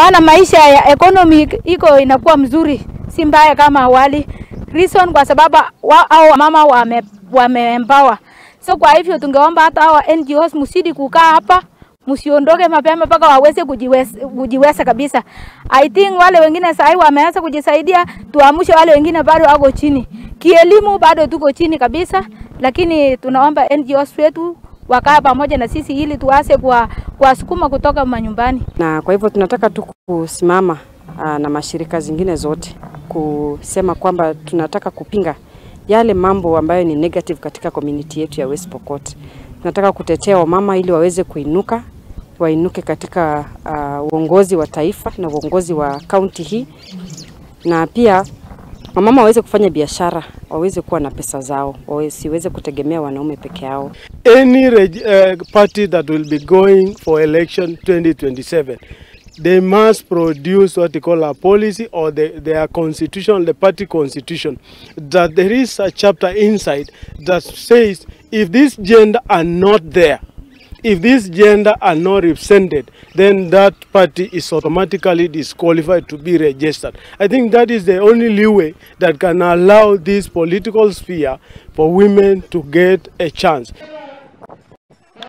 Naona maisha ya economy iko inakuwa mzuri, si mbaya kama awali. Reason kwa sababu hao mama wameempower. So kwa hivyo tungeomba hata hawa NGOs msidi kukaa hapa, msiondoke mapema mpaka waweze kujiweza kabisa. I think wale wengine sahi wameanza kujisaidia, tuamshe wale wengine bado wako chini. Kielimu bado tuko chini kabisa, lakini tunaomba NGOs wetu wakaa pamoja na sisi ili tuase kuwasukuma kutoka manyumbani. Na kwa hivyo tunataka tu kusimama na mashirika zingine zote kusema kwamba tunataka kupinga yale mambo ambayo ni negative katika community yetu ya West Pokot. Tunataka kutetea wamama ili waweze kuinuka, wainuke katika uongozi wa taifa na uongozi wa county hii, na pia wamama waweze kufanya biashara, waweze kuwa na pesa zao, wasiweze kutegemea wanaume peke yao. Any party that will be going for election 2027, they must produce what they call a policy or their constitution, the party constitution, that there is a chapter inside that says if this gender are not there, if this gender are not represented, then that party is automatically disqualified to be registered. I think that is the only leeway that can allow this political sphere for women to get a chance.